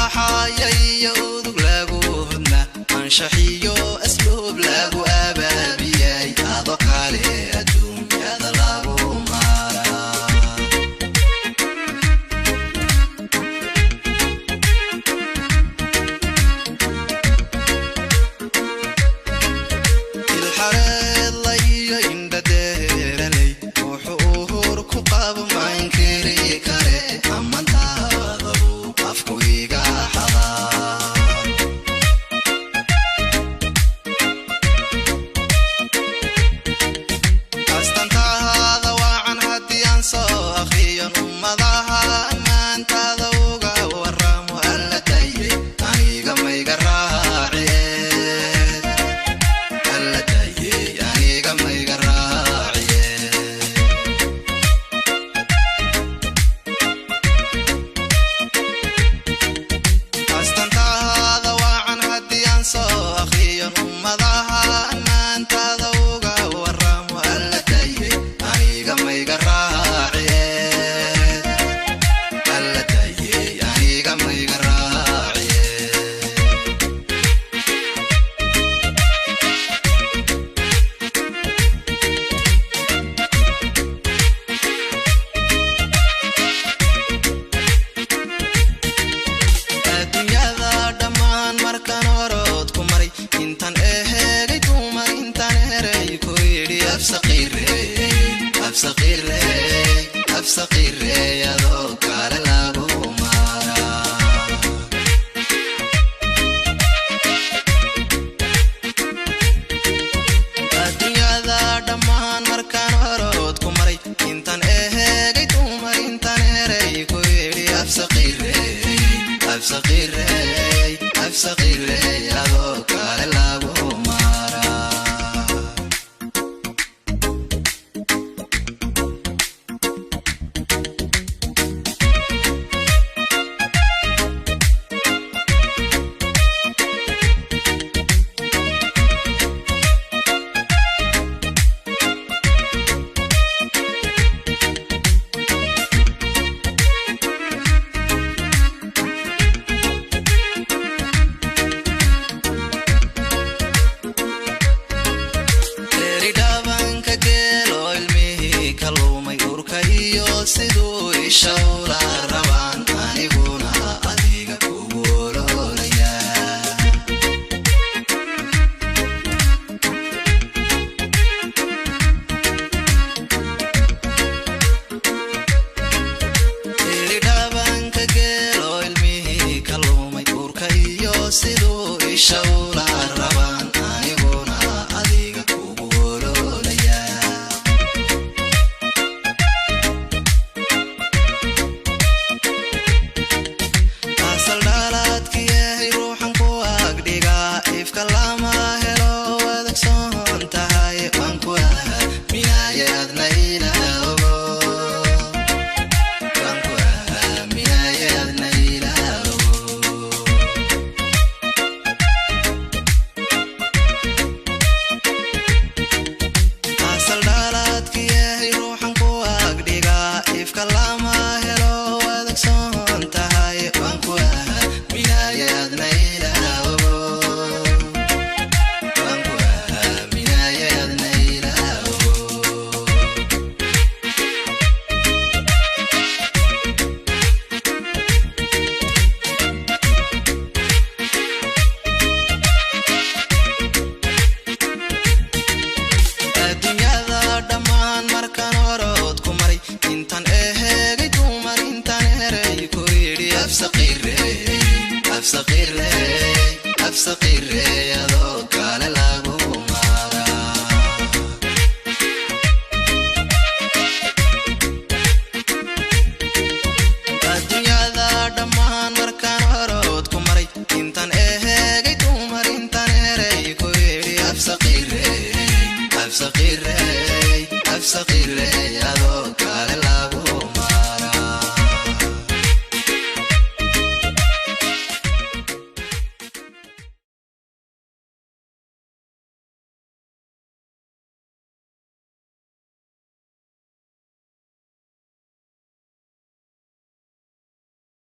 Baxaya iyo udug lagu hudna, anshaxiyo asluub lagu abaabiyay, ado kale adduunyada lagu maraa. Ilxareedla iyo indhadeeraley wuxuu uhur ku qabo maankiri kare, amantaadabu afku iga xadaa. Astantaada waacan haddii aan soo akhriyon, ummadaha ammaantaada uga waramo, alla dayay aniga mayga raaciyeed, alla dayay aniga mayga raaciyeed. Astantaada waacan haddii aan soo akhriyon, ummadaha ammaantaada uga waramo, alla dayay aniga mayga raaciyeed, alla dayay aniga mayga raaciyeed. Adduunyada dhammaan markaan orod ku maray, intaan eheegay dumar, intaan erey ku yidhi absaqiirey, absaqiirey, adoo kale lagu maraa. Adduunyada dhammaan markaan orod ku maray, intaan eheegay dumar, intaan erey ku yidhi absaqiirey, absaqiirey, absaqiirey, adoo kale lagu maraa. Eri dhabanka geelo ilmihii ka lumay, urka iyo siduu ishawla rabaan, aniguna adiga kugu ololaya. Eri dhabanka geelo ilmihii ka lumay, urka iyo siduu ishawla rabaan, aniguna adiga kugu ololaya. Asal dhaalaadkiyahay ruuxan ku agdhigaa, ifka lama helo adagsoon tahay, waan ku ahaa minaaye adna ila ogo, waan ku ahaa minaaye adna ila ogo. Asal dhaalaadkiyahay ruuxan ku agdhigaa, ifka lama helo adagsoon tahay, waan ku ahaa minaaye adna ila ogo, waan ku ahaa minaaye adna ila ogo. Adduunyada dhammaan markaan orod ku maray, intaan eheegay dumar, intaan erey ku yidhi absaqiirey, absaqiirey, absaqiirey, adoo kale lagu maraa. Adduunyada dhammaan markaan orod ku maray, intaan eheegay dumar, intaan erey ku yidhi absaqiirey, absaqiirey, absaqiirey, adoo